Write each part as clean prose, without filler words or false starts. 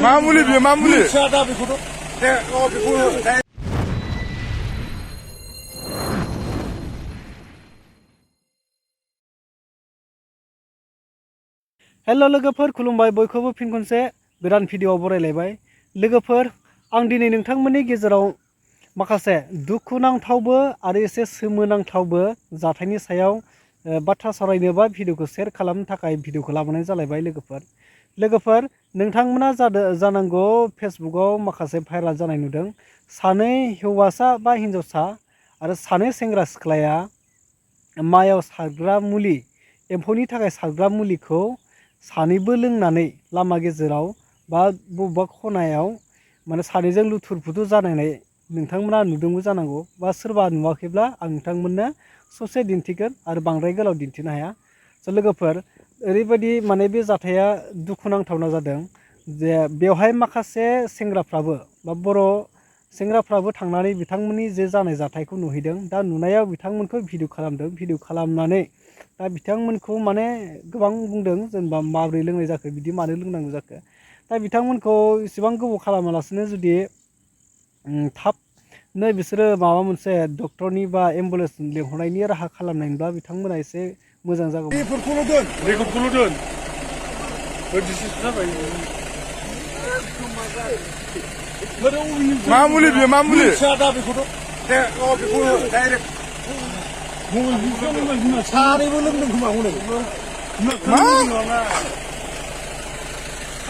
मामुलि बेयो मामुलि दा बेखौथ' हेल' लोगोफोर खुलुमबाय बयखौबो फिन खनसे गोदान भिडिअ'आव बरायलायबाय लोगोफोर आं दिनै नोंथांमोननि गेजेराव माखासे दुखुनांथावबो आरो एसे सोमोनांथावबो जाथायनि सायाव बाथ्रा सावरायनो बा भिडिअ'खौ शेयार खालामनो थाखाय भिडिअ'खौ लाबोनाय जालायबाय लोगोफोर नोंथांमोना जानांगौ फेसबुकआव माखासे भाइराल जानाय नुदों सानै हौवासा बा हिन्जावसा आरो सानै सेंग्रा सिख्लाया माइआव सारग्रा मुलि एम्फौनि थाखाय सारग्रा मुलिखौ सानैबो लोंनानै लामा गेजेराव बा बबेबा खनायाव माने सानैजों लुथुर फुथुर जानाय नोंथांमोना नुदोंबो जानांगौ बा सोरबा नुवाखैब्ला आं नोंथांमोननो ससे दिन्थिगोन आरो बांद्राय गोलाव दिन्थिनो हाया लोगोफोर ओरैबायदि माने बे जाथाया दुखुनांथावना जादों जे बेवहाय माखासे सेंग्राफ्राबो बा बर' सेंग्राफ्राबो थांनानै बिथांमोननि जे जानाय जाथायखौ नुहैदों दा नुनायाव बिथांमोनखौ भिडिअ खालामदों भिडिअ खालामनानै दा बिथांमोनखौ माने गोबां बुंदों जेनेबा माबोरै लोंनाय जाखो बिदि मानो लोंनांगौ जाखो दा बिथांमोनखौ इसेबां गोबाव खालामालासिनो जुदि थाबनो बिसोरो माबा मोनसे डक्टरनि बा एम्बुलेन्स लिंहरनायनि राहा खालामनायब्ला बिथांमोना एसे मोजां जागौ रेकर्डखौल' दोन मामुलि बेयो मामुलि दा बेखौथ' डाइरेक्ट सानैबो लोंदों खोमा हनै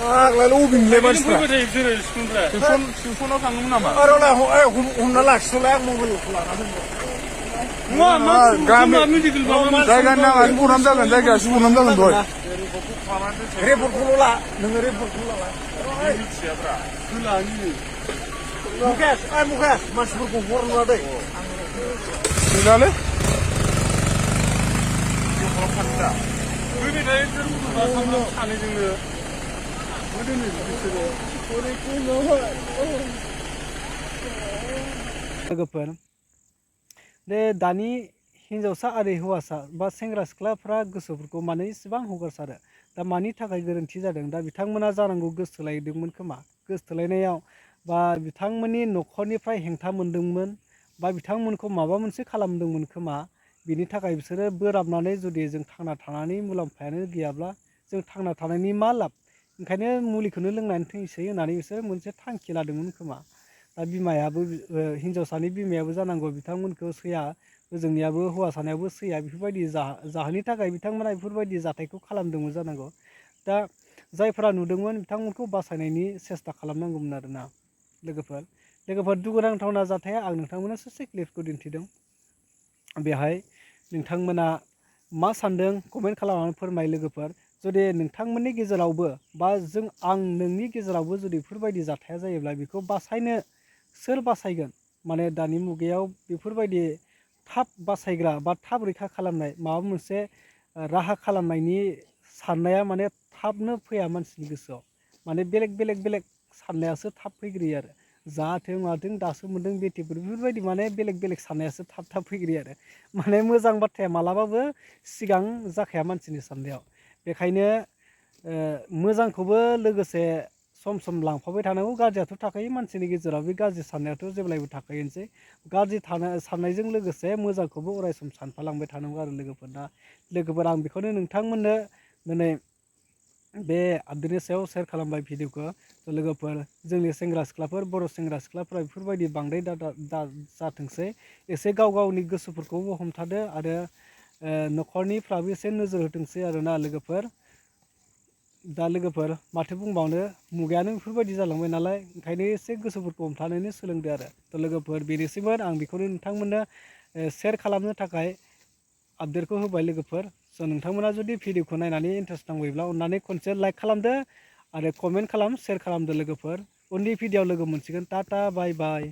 आग्लाय अबेनिलाय मानसिफ्रा टिउसनाव थाङोमोन नामा हमना लाखिथ'लाय आं मबाइलखौ लानानै जायगानि नाङा बरनाम जागोन जायगायासो बरनाम जागोन दहाय रेपर्टखौल' ला नोङो रेपर्टखौल' ला मुकेश मानसिफोरखौ हरना दै गैलालै लोगोफोर दे दानि हिन्जावसा आरो हौवासा बा सेंग्रा सिख्लाफ्रा गोसोफोरखौ मानो इसेबां हगारसारो दा मानि थाखाय गोरोन्थि जादों दा बिथांमोना जानांगौ गोसोथोलायदोंमोन खोमा गोसोथोलायनायाव बा बिथांमोननि न'खरनिफ्राय हेंथा मोनदोंमोन बा बिथांमोनखौ माबा मोनसे खालामदोंमोन खोमा बिनि थाखाय बिसोरो बोराबनानै जुदि जों थांना थानानै मुलाम्फायानो गैयाब्ला जों थांना थानायनि मा लाब ओंखायनो मुलिखौनो लोंनानै थैसै होननानै बिसोरो मोनसे थांखि लादोंमोन खोमा दा बिमायाबो हिन्जावसानि बिमायाबो जानांगौ बिथांमोनखौ सैया जोंनियाबो हौवासानियाबो सैया बेफोरबायदि जाहोननि थाखाय बिथांमोना बेफोरबायदि जाथायखौ खालामदोंमोन जानांगौ दा जायफोरा नुदोंमोन बिथांमोनखौ बासायनायनि सेस्था खालामनांगौमोन आरोना लोगोफोर दुखुनांथावना जाथाया आं नोंथांमोननो ससे क्लिपखौ दिन्थिदों बेहाय नोंथांमोना मा सान्दों कमेन्ट खालामनानै फोरमाय लोगोफोर जुदि नोंथांमोननि गेजेरावबो बा आं नोंनि गेजेरावबो जुदि बेफोरबायदि जाथाया जायोब्ला बेखौ बासायनो सोर बासायगोन माने दानि मुगायाव बेफोरबायदि थाब बासायग्रा बा थाब रैखा खालामनाय माबा मोनसे राहा खालामनायनि साननाया माने थाबनो फैया मानसिनि गोसोआव माने बेलेग साननायासो थाब फैग्रोयो आरो जाथों माथों दासो मोन्दों बेटिफोर बेफोरबायदि माने बेलेग साननायासो थाब फैग्रोयो आरो माने मोजां बाथ्राया मालाबाबो सिगां जाखाया मानसिनि साननायाव बेखायनो मोजांखौबो लोगोसे सम लांफाबाय थानांगौ गाज्रियाथ' थाखायो मानसिनि गेजेराव बे गाज्रि साननायाथ' जेब्लायबो थाखायोनोसै गाज्रि साननायजों लोगोसे मोजांखौबो अराय सम सानफालांबाय थानांगौ आरो लोगोफोर आं बेखौनो नोंथांमोननो दिनै बे आपडेटनि सायाव शेयार खालामबाय भिडिअखौ लोगोफोर जोंनि सेंग्रा सिख्लाफोर बर' सेंग्रा सिख्लाफोरा बेफोरबायदि बांद्राय जाथोंसै एसे गावनि गोसोफोरखौबो हमथादो आरो न'खरनिफ्राबो एसे नोजोर होथोंसै आरोना लोगोफोर दा लोगोफोर माथो बुंबावनो मुगायानो बेफोरबायदि जालांबाय नालाय ओंखायनो एसे गोसोफोरखौ हमथानोनो सोलोंदो आरो लोगोफोर बेनोसैमोन आं बेखौनो नोंथांमोननो शेयार खालामनो थाखाय आपडेटखौ होबाय लोगोफोर नोंथांमोना जुदि भिडिअखौ नायनानै इन्टारेस्ट नांबायब्ला अननानै खनसे लाइक खालामदो आरो कमेन्ट शेयार खालामदो लोगोफोर उननि भिडिअआव लोगो मोनसिगोन टाटा बाय बाय।